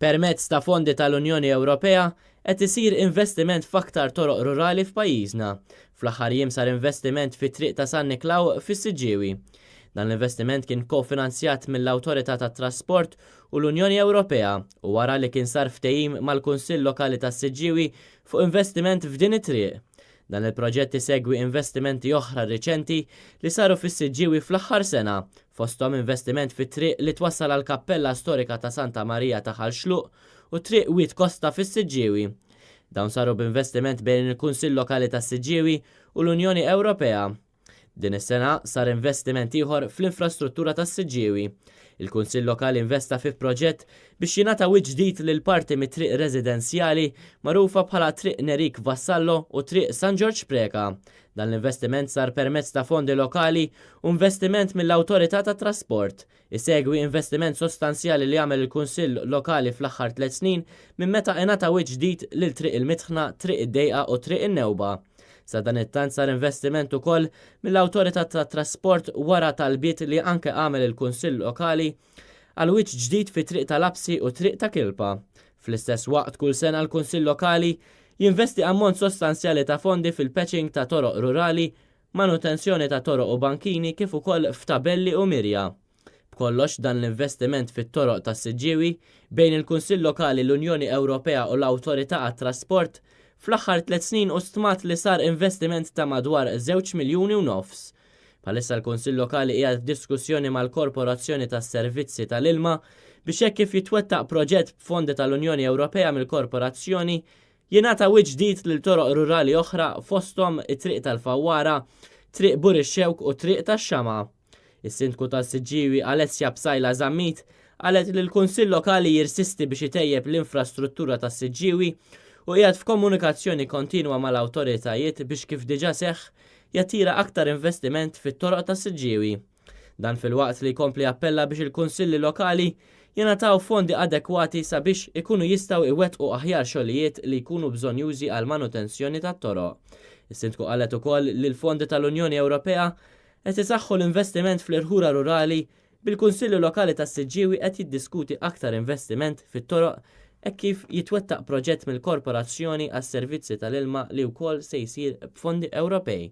Permezz ta' fondi tal-Unjoni Ewropea qed isir investiment f'aktar toroq rurali f'pajjiżna. Fl-aħħar jiem sar investiment fit-triq ta' San Niklaw fis-Siġġiewi. Dan l-investiment kien kofinanzjat mill-Awtorità tat-Trasport u l-Unjoni Ewropea u wara li kien sar ftehim mal-Kunsill Lokali tas-Siġġiewi fuq investiment f'din it-triq. Dan il-proġett isegwi investimenti oħra riċenti li saru fis-Siġġiewi fl-aħħar sena, fosthom investiment fit-triq li twassal għall-Kappella Storika ta' Santa Marija ta' Ħal Xluq u Triq Wied Kosta fis-Siġġiewi. Dawn saru b'investiment bejn il-Kunsill Lokali tas-Siġġiewi u l-Unjoni Ewropea. Din is-sena sar investiment ieħor fl-infrastruttura tas-Siġġiewi. Il-Kunsill Lokali investa fi proġett biex jingħata wiċċ ġdid lil parti mit-triq residenzjali magħrufa bħala Triq Nerik Vassallo u Triq San Ġorġ Preca. Dan l-investiment sar permezz ta' fondi lokali u investiment mill-Awtorità tat-Trasport. Isegwi investiment sostanzjali li għamel il-Kunsill Lokali fl-aħħar tlett snin minn meta ingħata wiċċ ġdid lil Triq il-Mitħna, Triq id-Dejqa u Triq in-Newba. Sadanittant sar investiment ukoll mill-Awtorità tat-Trasport wara talbiet li anke għamel il-Kunsill Lokali għal wiċċ ġdid fi Triq ta' Lapsi u Triq ta' Kilpa. Fl-istess waqt kull sena l-Kunsill Lokali jinvesti ammont sostanzjali ta' fondi fil-patching ta' toroq rurali manutenzjoni ta' toroq u bankini kif ukoll f'tabelli u mirja. B'kollox dan l-investiment fit-toroq tas-Siġġiewi, bejn il-Kunsill Lokali, l-Unjoni Ewropea u l-Awtorità għat-Trasport, fl-aħħar tlett snin hu stmat li sar investiment ta' madwar żewġ miljuni u nofs. Bħalissa l-Kunsill Lokali qiegħed f'diskussjoni mal-Korporazzjoni tas-Servizzi tal-Ilma biex hekk kif jitwettaq proġett b'fondi tal-Unjoni Ewropea mill-Korporazzjoni, Jingħata wiċċ ġdid lil toroq rurali oħra fosthom it-Triq tal-Fawwara, Triq Bur ix-Xewk u Triq tax-Xama'. Is-Sindku tas-Siġġiewi Alessia Psaila Zammit qalet li l-Kunsill Lokali jirsisti biex itejjeb l-infrastruttura tas-Siġġiewi u qiegħed f'komunikazzjoni kontinwa mal-awtoritajiet biex kif diġà seħħ jattira aktar investiment fit-toroq tas-Siġġiewi. Dan filwaqt li jkompli jappella biex il-kunsilli lokali jingħataw fondi adekwati sabiex ikunu jistgħu iwettqu aħjar xogħlijiet li jkunu bżonnjużi għall-manutenzjoni tat-toroq. Is-Sindku qalet ukoll li l-fondi tal-Unjoni Ewropea qed isaħħu l-investiment fl-irħula rurali bil-Kunsilli Lokali tas-Siġġiewi qed jiddiskuti aktar investiment fit-toroq hekk kif jitwettaq proġett mill-Korporazzjoni għas-Servizzi tal-Ilma li wkoll se jsir b'fondi Ewropej.